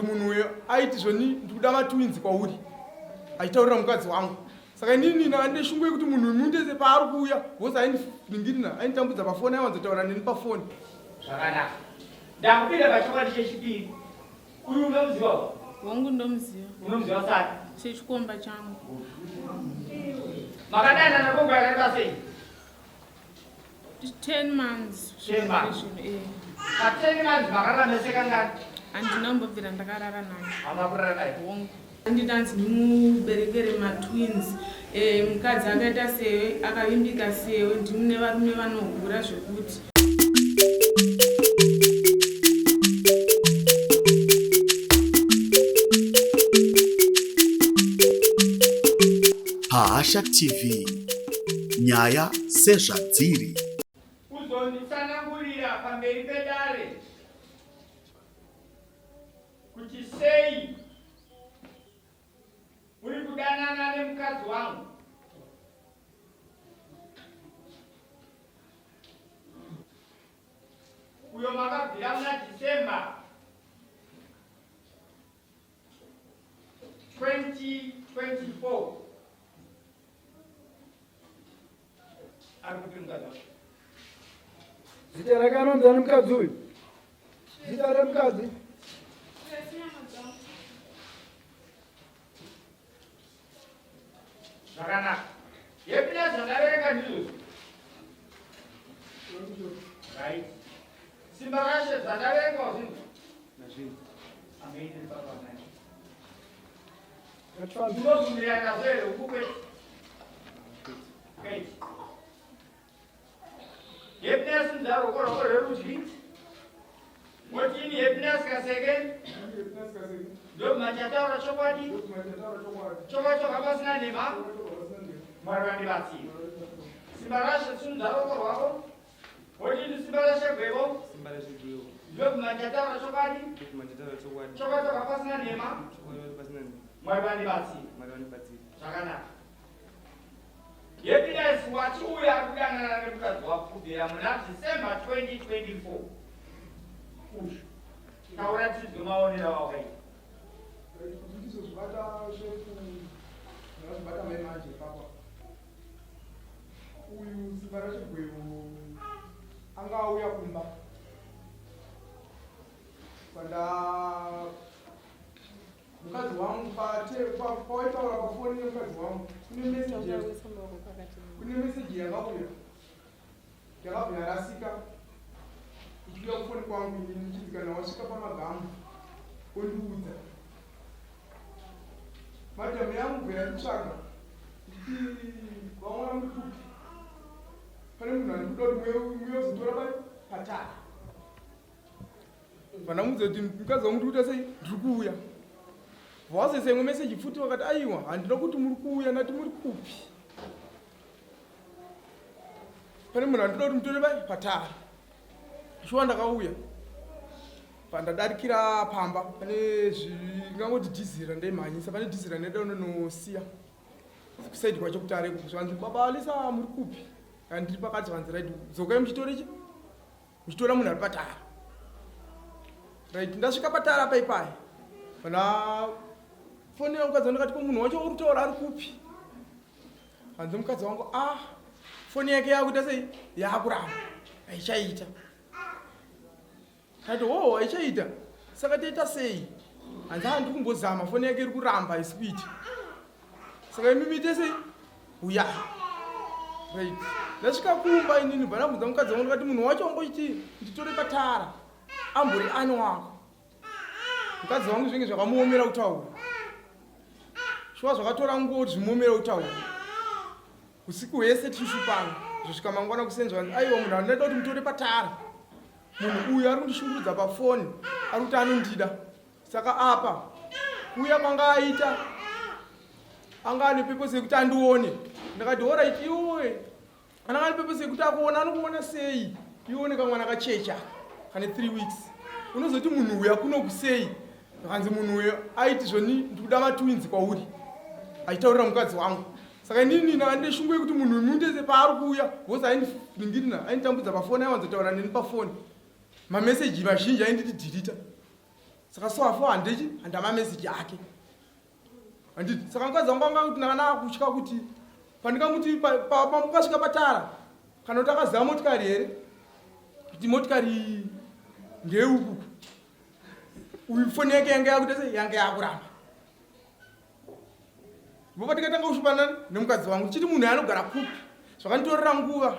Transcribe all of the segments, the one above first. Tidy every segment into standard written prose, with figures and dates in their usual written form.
Munhu uyo aiti zvoni ndikuda matwins kwauri achitaurira mukadzi wangu saka inini ndine shungu yekuti munhu uyu mundese paari kuuya because aindiningirina ainditambudza pafoni aiwanzotaura neni pafoni. Zvakanaka. Ndakupinda pachokwadi chechipiri. Uyu unomuziva? Hongu ndomuziva. Unomuziva sani? Sechikomba changu. Makadanana kwenguva yakareba sei? 10 months. 10 months. Eh. Pa 10 months makarara mese kangani? Handina kumbobvira ndakarara naye. Hamuna kurara naye? Hongu. Ndanzi ndimuberekere matwins. Eh, mukadzi akaita sewe, akavimbika sewe, ndimune varume vanohura zvekuti. Pahasha TV nyaya sezvadziri. Kuzonditsanangurira pamberi pedare kuti sei uri kudanana nemukadzi wangu. Uyo makabvira muna December 2024. Ari kupi mukadzi wacho? Zita rake anonzi ani mukadzi uyu? Zita remukadzi? Zvakanaka. Yepina zvandaverenga ndizvozvo. Right. Simba rashe zvandaverenga wazvinzwa. Nazvinzwa. Ameni baba naye. Unobvumirana nazvo here uku kwete? Kwete. Happiness nzaro ruoko rwako rwerudyi. Motini Happiness Kaseke. Ndomachataura chokwadi. Chokwadi choga pasina nhema. Mwari vandibatsire. Simba rashe simudza ruoko rwako. Wotini simba rashe gwevo. Simba rashe gwevo. Ndomachataura chokwadi. Ndomachataura chokwadi. Chokwadi choga pasina nhema. Chokwadi pasina nhema. Mwari vandibatsire. Mwari vandibatsire. Zvakanaka. Happiness wati uyo ari kudanana nemukadzi wako kubvira muna December 2024. Uyu. Taura tizwe maonero awakaita. Ndizozvibata shefu ndakazvibata mai manje ipapa. Uyu simba rachigwevo anga auya kumba. Panda Mukadzi wangu pawaitaura pafoni nemukadzi wangu kune meseji yakauya yakabva yarasika ichiuya kufoni kwangu inini ndichinzi kana wasvika pamagamu ondiudza madhamu yangu bva yanditsvaga nditi vaona muri kupi pane munhu andikuda kuti muye uzotora pai patara Vandamuudza kuti mukadzi wangu ndikuita sei ndiri kuuya. Vazoisa imwe message futi vakati aiwa handina kuti muri kuuya ndati muri kupi. Pane munhu andinoda kuti mutore pai patara. Shuwa ndakauya. Pandadarikira pamba pane zvingangoti dhizira ndaimhanyisa pane dhizira ndaida kunonosiya kusaidi kwacho kuti areko zvanzi baba Alisa muri kupi? Ndiri pakati zvanzi right dzokai muchitore chi Uchitora munhu ari patara. Right, ndasvika patara paipai. Pana fonera mukadzi wangu ndikati ko munhu wacho uri kutaura ari kupi? Hanzi mukadzi wangu ah foni yake yakuita sei? Yakuramba. Haichaita. Ndati oh haichaita. Saka toita sei? Hanzi ah ndiri kumbozama foni yake iri kuramba haisi kuita. Saka imi muite sei? Uya. Right. Ndasvika kumba inini bva ndabvunza mukadzi wangu ndikati munhu wacho wangochiti nditore patara ambori ani wako. Mukadzi wangu zvinenge zvakamuomera kutaura. Shuwa zvakatora nguva kuti zvimuomere kutaura. Usiku hwese tichishupana zvosvika mangwana kuseni zvanzi aiwa munhu anoda kuti mutore patara. Munhu uyu ari kundishungurudza pafoni ari kuti anondida. Saka apa kuuya kwanga aita anga ane purpose yekuti andione. Ndakati horait iwe anga ane purpose yekuti akuona anokuona sei ione kamwana kachecha kane 3 weeks unozoti munhu uyu akunoku sei akanzi munhu uyu aiti zvoni ndikuda matwins kwauri achitaurira mukadzi wangu saka inini ndine shungu yekuti munhu uyu mundese paari kuuya because aindiningirina ainditambudza pafoni aiwanzotaura neni pafoni mameseji mazhinji ainditi dhirita. Saka so afo handichi handamameseji ake. Handiti saka mukadzi wangu anga kuti ndakana kutya kuti pandingamuti pamukasvika patara kana kuti akaziva motikari here kuti motikari ndeyeuku uyu foni yake yanga yakuita sei yanga yakuramba. Vova tikatanga kushupana nemukadzi wangu tichiti munhu anogara kupi zvakanditorera nguva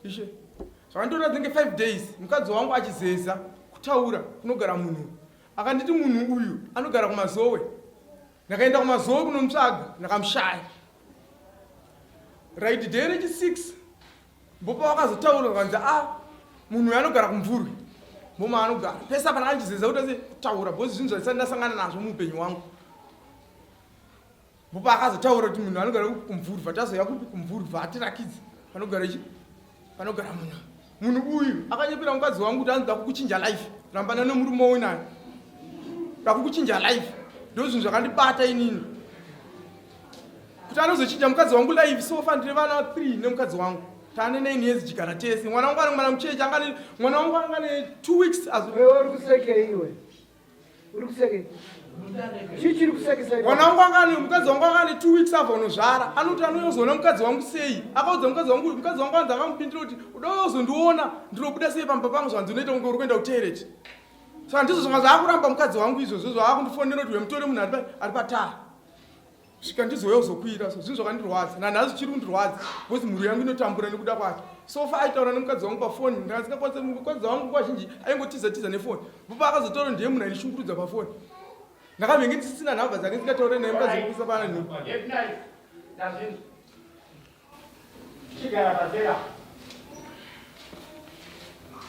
ishe zvakanditorera dzinge 5 days mukadzi wangu achizeza kutaura kunogara munhu akanditi munhu uyu anogara kumazowe ndakaenda kumazowe kunomutsvaga ndakamushaya right day rechi 6 mbopa wakazotaura vakanzi a ah, munhu uyu anogara kumvurwi mboma anogara pese apa ndakandichizeza kuti kutaura bhozi zvinhu zvandisati ndasangana nazvo muupenyu hwangu mbopa akazotaura kuti munhu anogara kumvurwa tazouya kupi kumvurwa atirakidzi panogara ichi panogara munhu munhu uyu akanyepera mukadzi wangu kuti anoda kukuchinja life rambana nemurume unayo da kukuchinja life ndo zvinhu zvakandibata inini kuti anozochinja mukadzi wangu life sofa ndine vana 3 nemukadzi wangu tane 9 years jigara tese mwana wangu ane mwana mucheche angane mwana wangu angane 2 weeks uri kusekei iwe uri kusekei chii chiri kusekesa mwana wangu angane mukadzi wangu angane 2 weeks abva unozvara anoti anozoona mukadzi wangu sei akaudza mukadzi wangu mukadzi wangu anzi akamupindira kuti uda uzondiona ndinobuda sei pamba pangu zvanzi unoita kunge uri kuenda kutoilet saka ndizvo zvanga zvaakuramba mukadzi wangu izvozvo zvaakundifonera kuti wemutore munhu ari patara svika ndizouya kuzokwira so zvinhu zvakandirwadza nanhasi chiri kundirwadza because mhuri yangu inotambura nekuda kwake sofa aitaura nemukadzi wangu pafoni ndakasingakwanisa mukadzi wangu nguva zhinji aingotiza tiza nefoni baba akazotaura ndiye munhu aindishungurudza pafoni ndakamhenge ndisisina nhamba dzake ndingataure naye mukadzi wekuisa pana nhu Chigara pazera.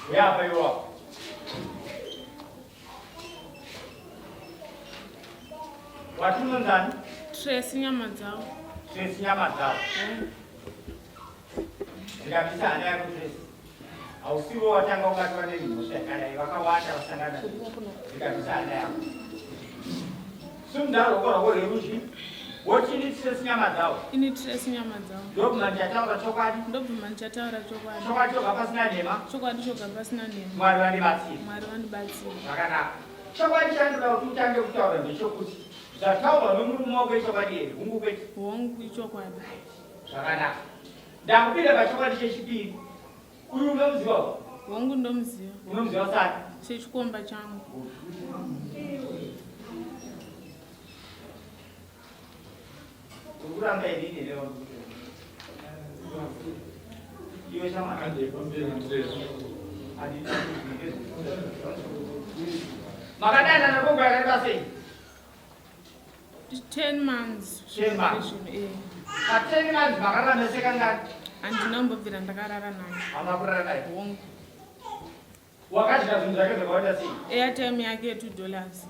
Uya apa iwe wako. Wati unonzani? Tracy nyama dzavo. Tracy nyama dzavo. Ndikabisa hana yako Tracy. Hausiwo watanga kubatwa nemhosva yakadai vakawanda vasangana ndikabisa hana yako. Sunda ruoko rwako rwerudyi woti ini trace nyama dzawo. Ini trace nyama dzawo. Ndobvuma ndichataura chokwadi. Ndobvuma ndichataura chokwadi. Chokwadi choga pasina nhema. Chokwadi choga pasina nhema. Mwari vandibatsire. Mwari vandibatsire. Zvakanaka. Chokwadi chandoda kuti utange kutaura ndechokuti zvataurwa nomurume wako ichokwadi here? Hungu kwete? Hongu ichokwadi. Zvakanaka. Ndakupinda pachokwadi chechipiri. Uyu unomuziva? Hongu ndomuziva. Unomuziva sani? Sechikomba changu. Uri kuramba inini here? Iwe shamwari. Makadanana kwenguva yakareba sei? 10 months. 10 months. Eh. Pa 10 months makarara mese kangani? Handina kumbobvira ndakarara naye. Hauna kurara naye? Hongu. Wakadya zvinhu zvake zvakawanda sei? Airtime yake 2 dollars.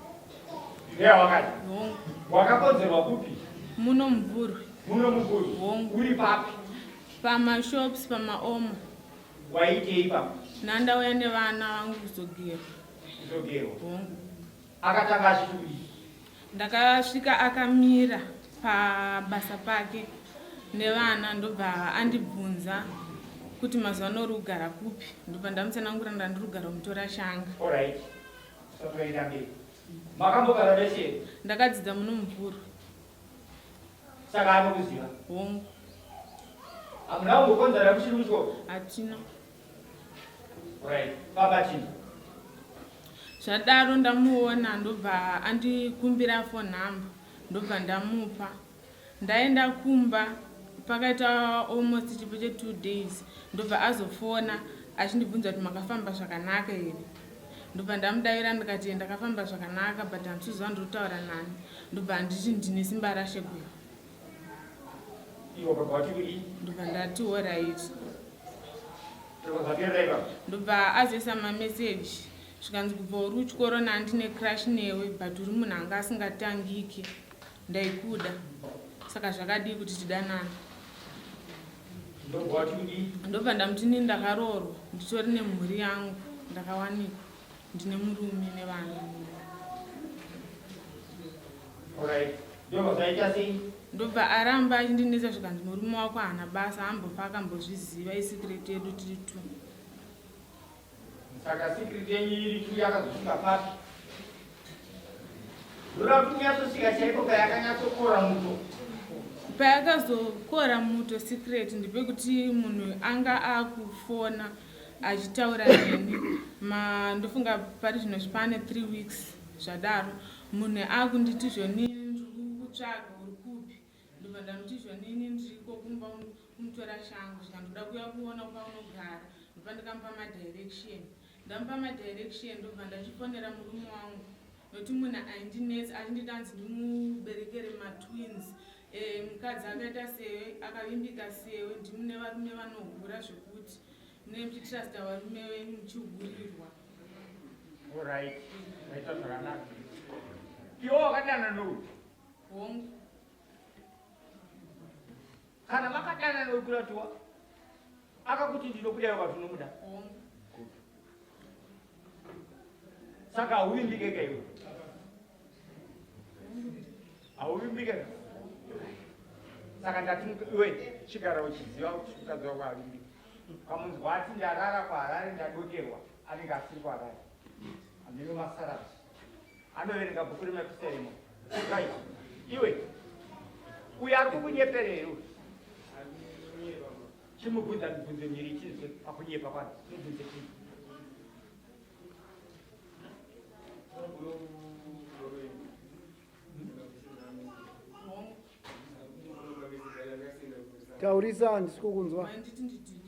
Ndiye wakadya? Hongu. Wakakonzerwa kupi? Muno mumvurwi. Muno mumvurwi? Hongu. Uri papi? Pamashops pamaomo. Waitei ipapo? Ndandauya nevana vangu kuzogerwa. Kuzogerwa? Hongu. Akatanga achiti kudii? Ndakasvika akamira pabasa pake nevana ndobva andibvunza kuti mazuva ano uri kugara kupi ndobva ndamutsanangura ndandiri kugara mutora shanga. Alright. Satoenda mberi. Makambogara mese here? Ndakadzidza muno mumvurwi. Saka anokuziva? Hongu. Hamuna kumbokonzana muchiri kuchikoro? Hatina. Alright. Famba chini. Zvadaro ndamuona ndobva andikumbira phone number ndobva ndamupa. Ndaenda kumba pakaita almost chipo che 2 days ndobva azofona achindibvunza kuti makafamba zvakanaka here. Ndobva ndamudavira ndikati ndakafamba zvakanaka but handisiziva ndiri kutaura nani. Ndobva anditi ndine simba rashe gwevo. Iwe ukabva wati kudii? Ndobva ndati alright. Ndobva zvaperera ipapo. Ndobva azoisa mameseji zvikanzi kubva uri kuchikoro nandine crush newe but uri munhu anga asingatangiki ndaikuda saka zvakadii kuti tidanane. Ndobva wati kudii? Ndobva ndamuti ini ndakaroorwa nditori nemhuri yangu ndakawanikwa ndine murume nevana. Alright. Ndobva zvaita sei? Ndobva aramba achindinetsa zvikanzi murume wako haana basa ambofa akambozviziva isecret yedu tiri two. Saka secret yenyu iri two yakazosvika papi? Ndoda kuti unyatsosvika chaipo payakanyatsokora muto. Payakazokora muto secret ndepekuti munhu anga akufona achitaura neni ma ndofunga pari zvino zvipane 3 weeks zvadaro munhu akunditi zvonini ndiri kukutsvaga uri kupi ndobva ndamuti zvonini ndiriko kumba kumutora shangu zvikandoda kuya kuona kwaunogara ndobva ndikamupa madirection ndamupa madirection ndobva ndachifonera murume wangu nokuti munhu aindinetsa achinditi anzi ndimuberekere matwins e, mukadzi akaita sewe akavimbika sewe ndimune varume vanohura zvekuti mune muchitrusta varume venyu muchihurirwa. Alright, maita zvakanaka. Iwe wakadana nouyu? Hongu. Kana makadana nouyu kuratiwa akakuti ndinokuda iwe vazvinomuda? Hongu. Good. Saka hauvimbike ka iwe? Hauvimbike ka? Saka ndati iwe chigara uchiziva kuti mukadzi wako havimbike. Ukamunzwa ati ndarara kuHarare ndadokerwa anenge asiri kuHarare. Hameno masarasi. Anoverenga bhuku remapisarema. Right. Iwe uyo ari kukunyepera here uyu? Chimubvunza mibvunzo miviri chinzwe pakunyepa kwake. Mubvunze chii? Taurisa handisi kukunzwa. Manditi ndidelete.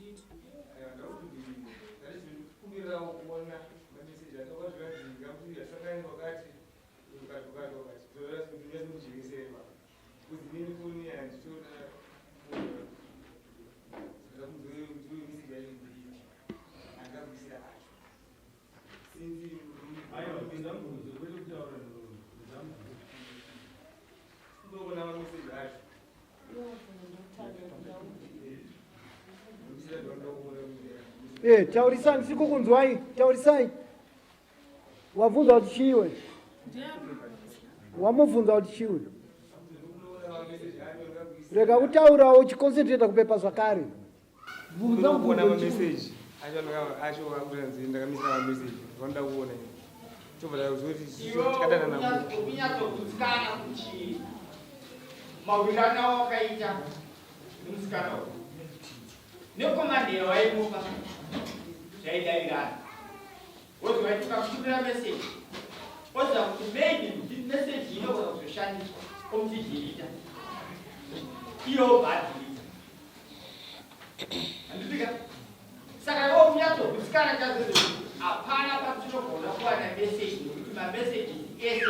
Eh, taurisai ndisi kukunzwai. Taurisai. Wabvunza kuti chii iwe? Wamubvunza kuti chii uyu? Rega kutaura uchiconcentrate kupepa zvakare. Bvunza kuona mubvunzo chii? mameseji acho acho akutanzi ndakamisira mameseji vanoda kuona tobva tazoti tikadanana kupi Kunyatsokudzikana kuti mawirirano awakaita nemusikana uyu nekomandi yawaimupa zvaidavirana wozi waiti ukakutumira meseji oziva kuti maybe meseji inogona kuzoshandiswa omuti dhirita iye obva adhirita handitika saka iwe unyatsogutsikana chaizvo hapana patinogona kuwana meseji nekuti mameseji ese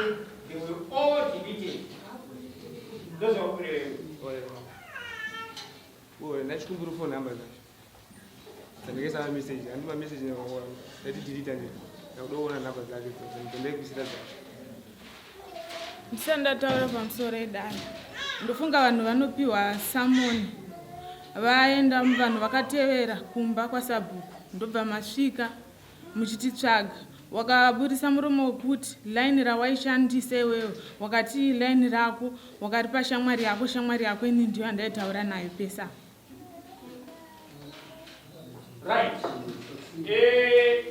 they were all deleted ndozvakureva Oyo ndachikumbira phone number dzacho. Dzandikaisa mameseji, handi mameseji ndati delete ndiri. Ndakuda kuona number dzake dzandaikuisira dzacho. Ndisati ndataura pamusoro edare, ndofunga vanhu vanopiwa samoni vaenda vanhu vakatevera kumba kwasabhuku ndobva masvika muchititsvaga wakaburisa muromo wekuti line rawaishandisa iwewe wakati line rako wakaripa shamwari yako shamwari yako ini ndiyo yandaitaura nayo pesa Right. Eh,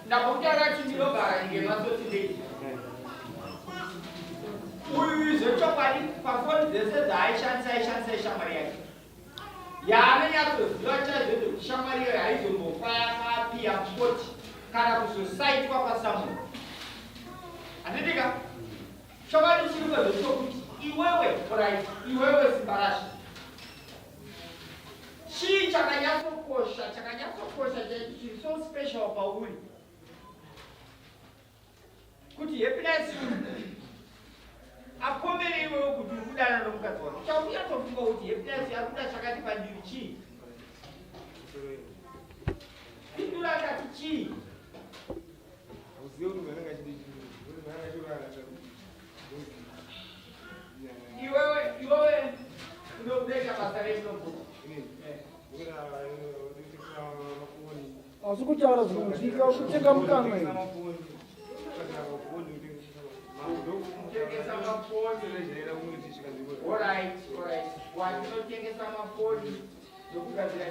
ndakutaura kuti ndinogara ngematsotsi ndei. Uyu zvechokwadi pafoni dzese dzaaishandisa aishandisa shamwari yake. Yaanonyatsoziva chaizvo kuti shamwari iyoyo haizombofa yakapiya kukoti kana kuzosaitwa kwasamunhu. Handidika? Chokwadi chiripo ndechekuti iwewe, right, iwewe Simbarashe. Chii chakanyatsokosha, chakanyatsokosha chiri so special pauri? Kuti Happiness apomere iwewe kuti uri kudana nomukadzi wake. Chaunyatsofunga kuti Happiness ari kuda chakati pandiri chii? Pindura akati chii? Uzive kuti munhu anenge achida chii, kuti munhu anenge achirwara Iwewe, iwewe unoita basa rei unomboita? Hausi kutaura zvinonzwika, uri kutsenga mukanwa iwe. Kutengesa mafoni. Alright, alright. Watinotengesa mafoni nokugadzira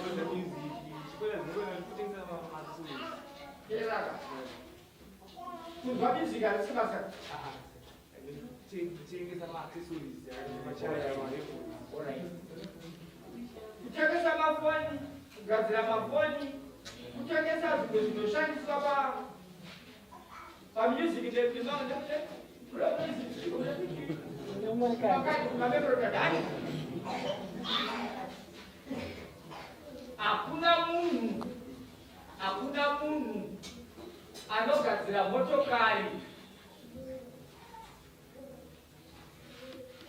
Teraka. Kunzwa music harisi basa. Kutengesa maaccessories, machaja, maheadphones. Kutengesa mafoni, kugadzira mafoni, kutengesa zvinhu zvinoshandiswa pa pamusic hakuna munhu hakuna munhu anogadzira motokari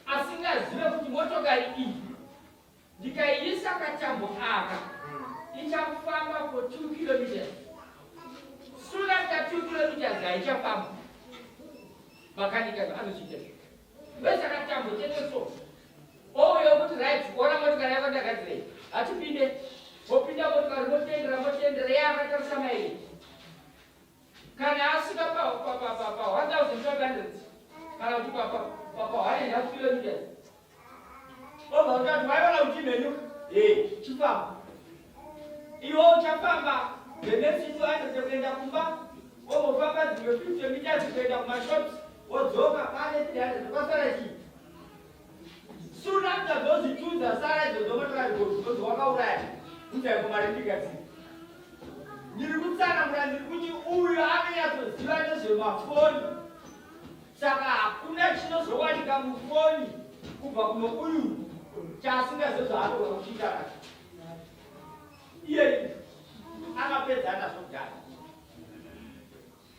asingazive kuti motokari iyi ndikaiisa katambo aka ichafamba for 2 kilometers. Soon after 2 kilometers haichafamba. Makanika anochiita ndoisa katambo chete so ouya kuti right, ona motokari yako ndagadzirei, hatipinde. Wopinda motokari, motendera, motendera, iye akatarisa mairi. Kana asvika pa 1500 kana kuti pa 1.5 kilometers, obva utati waiona kuti mhenyu e chifamba. Iwe uchafamba the next 200 kuenda kumba, wombofamba dzimwe 50 meters kuenda kumashops, wodzoka pane 300. Kwasara chii? Soon after those two dzasara idzodzo, motokari godzi wakauraya kuti mari ndigadziri. Ndiri kutsanangura, ndiri kuti uyu anonyatsoziva nezvemafoni, saka hakuna chinozowanika mufoni kubva kuno uyu chaasingazive zvaanogona kuchiita nacho. Iye akapedza nazvo kudhara.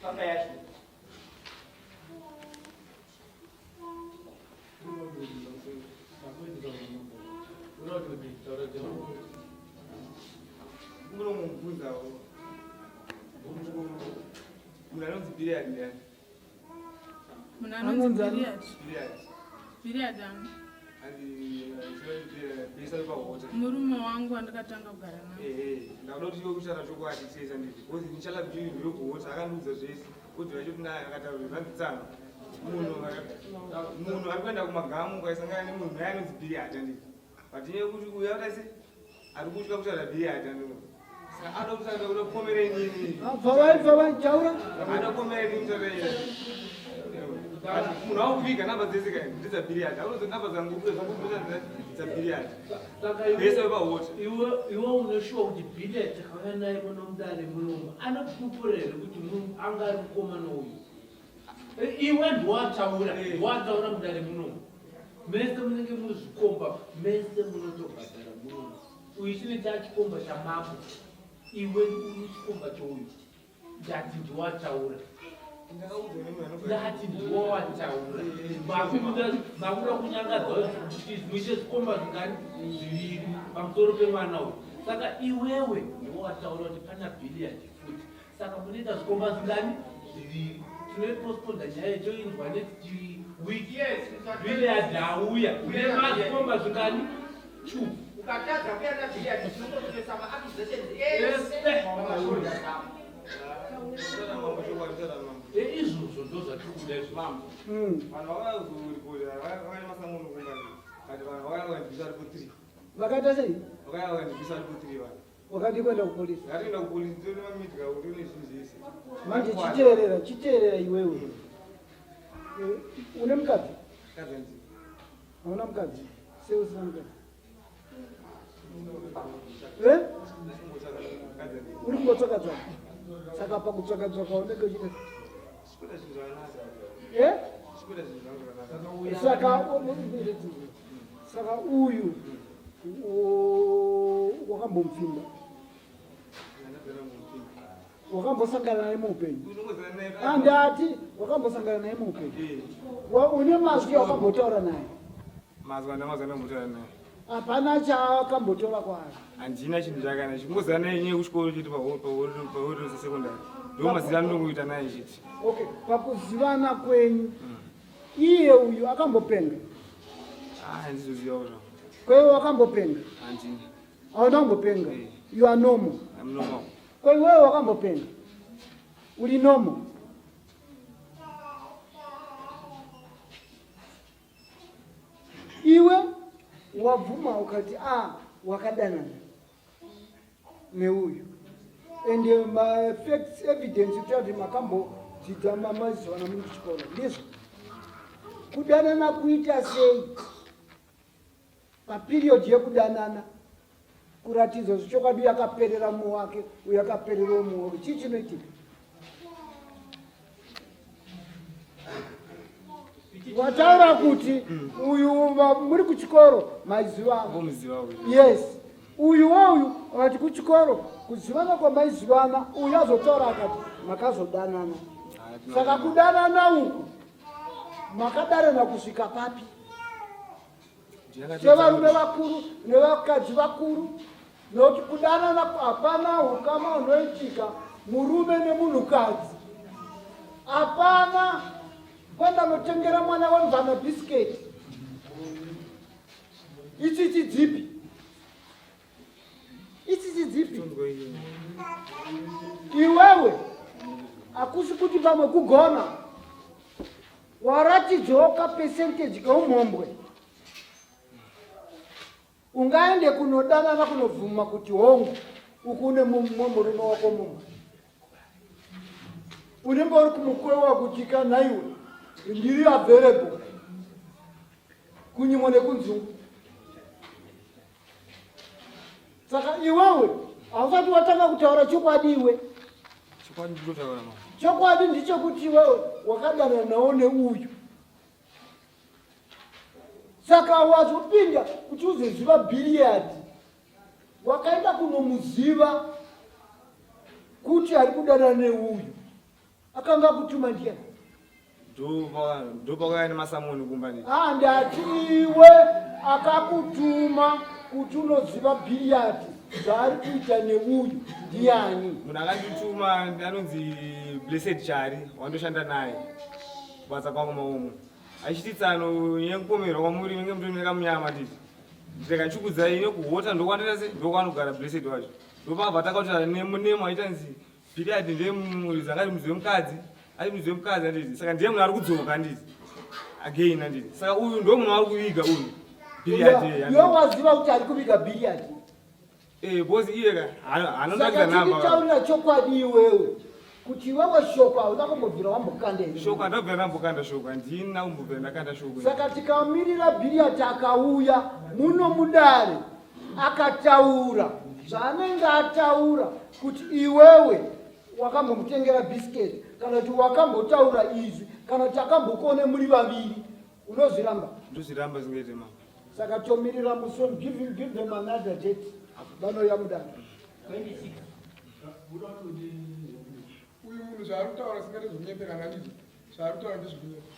Famba yacho. Kunomubvunzawo munhu anonzi Biriad ndiani? Munhu anonzi Anonzi ani? Biriad. Biriad. Biriad ani? Hanzi besa pahota. Murume wangu wandakatanga kugara naye. Ehe, ndakuda kuti iwe kuchara chokwadi chese ndizvo, because ndichala bhiri ndekuhota akandiudza zvese kuti vacho tinaye akataura zvanzi tsano munhu ari kuenda kumagamu ukaisangana nemunhu naye anonzi Biriad handiti, but inyaya yekuti uyu akaita se ari kutya kutaura Biriad handiti, saka anoda kutaura kuda kukomera inini. Pfavai, pfavai, taura. Anoda kukomera inini kutaura iye. Munhu akuviga namba dzese kai ndedzabhiriad, akunozi namba dzangu dzabhiriad. Saka vese vepahota. Iwe unoshuwa kuti Billiard takauya naye muno mudare munomu anopupura here kuti munhu anga ari mukomana uyu? Iwe ndiwataura, ndiwataura mudare munomu. Mese munenge muri zvikomba, mese munotobhadhara munomu. Uyu chine chachikomba chamambo, iwe uri chikomba chouyu. Ndati ndiwataura. Ndakaudzwa nemunhu anogara. Ndati ndiwowataura. Makuda kunyangadza kuti muite zvikomba zvingani zviviri pamusoro pemwana uyu. Saka iwewe ndiwowataura kuti pana Billiard futi, saka munoita zvikomba zvingani? Zviviri. Tinoipostponda nyaya toinzwa next week. Yes. Billiard auya nemazvikomba zvingani? Two. Ukatadza kuya naBilliard, tinongotesa maaccusations Ese. ese pamashoulders ako. Taura mambo chokwadi, taura mambo. Izvozvo ndo zvatiri kuda izvo. Mambo, vanhu vakauya kuzoripota vakaita masangano kumbani, kati vanhu vakauya vakandibvisa varipo three. Vakaita sei? Vakauya vakandibvisa varipo three vanhu. Wakadi kuenda kupolisi? Ndatoenda kupolisi, nditone mamidya, nditone zvinhu zvese. Manje chiteerera, chiteerera iwewe. Une mukadzi? Kadzi handii. Hauna mukadzi? Sei usina mukadzi? Eh? Kadzi handii. Uri kungotsvaka tsvaka, saka pakutsvaka tsvaka unenge uchiita Chikuita zvinhu zvakanaka. Eh? Chikuita zvinhu zvangu zvakanaka. Saka uyu wakambomupfimba? Ndandagara mumupinda. Wakambosangana naye muupenyu? Unongozana naye. Andati wakambosangana naye muupenyu? Eh. Une mazwi awakambotaura naye? Mazwa ndamazwa ndambotaura naye. Hapana chaakambotaura kwaari? Handina chinhu chakana chingozana naye nyaya yekuchikoro chete, pahorose secondary, ndo mazita andongoita naye chete. Okay, pakuzivana kwenyu, iye uyu akambopenga? Ah, handizozivawo zvangu. Kweiwe wakambopenga? Handina. Hauna kumbopenga? Eh. You are normal? I'm normal. Kweiwewe wakambopenga? Uri normal? Iwe wabvuma ukati a wakadanana neuyu, and mafacts, evidence kuti makambodzidza mazivana muri kuchikoro, ndizvo? Kudanana kuita sei paperiod yekudanana kuratidza kuti chokwadi uyu akaperera mumwe wake uyu akapererawo mumwe wake chii chinoitika wataura kuti uyu muri kuchikoro maizivana yes uyu wouyu akati kuchikoro kuzivana kwamaizivana uyu azotaura akati makazodanana saka kudanana uku makadanana kusvika papi sevarume vakuru nevakadzi vakuru nokuti kudanana hapana ukama hunoitika murume nemunhukadzi hapana kwandanotengera mwana wemvana bhisiketi itsitsi dzipi itsitsi dzipi iwewe hakusi kuti pamwe kugona Waratidzawo ka percentage keumhombwe. Ungaende kunodanana kunobvuma kuti hongu uku une mumwe murume wako mumwe. Unenge uri kumukwewa kuti ka nhaiwe ndiri available kunyimwa nekunzungu. Saka iwewe hausati watanga kutaura chokwadi iwe. Chokwadi ndinotaura mama. Chokwadi ndichekuti iwewe wakadanana nawo neuyu. Saka wazopinda kuti uzoziva bhiriyadhi wakaenda kunomuziva kuti ari kudanana neuyu. Akanga akutuma ndiyani? Ndopakauya nemasamoni kumba ndi. Ah, ndati iwe akakutuma kuti unoziva bhiriyadhi zvaari kuita neuyu ndiyani? Munhu akandituma anonzi Blessed Chari wandoshanda naye kubasa kwangu maomwe. Achiti tsano yekupomerwa kwamuri menge mutori nekamunyama nditi. Ndikachikudzai nekuhota ndokwandoita se ndokwanogara Blessed wacho. Ndopakabva takautirana nemo nemo aita nzi Period ndiye muridzi anga ari muridzi wemukadzi ari muridzi wemukadzi handiti saka ndiye munhu ari kudzoka handiti again handiti saka uyu ndo munhu ari kuviga uyu period iwe waziva kuti ari kuviga period eh boss iye ka anonakidza namba taurira chokwadi iwewe kuti iwewe shoko hauna kumbobvira wambokanda here shoko handabvira ndambokanda shoko handina kumbobvira ndakanda shoko saka tikamirira bhiriyati akauya muno mudare akataura zvaanenge ataura kuti iwewe wakambomutengera biscuit kana kuti wakambotaura izvi kana kuti akambokuone muri vaviri unozviramba ndozviramba zingaite mama saka tomirira musi give, give them another date vanouya mudare uyu munhu zvaari kutaura singati zvekunyeperana ndizvo zvaari kutaura ndezvekunyepa.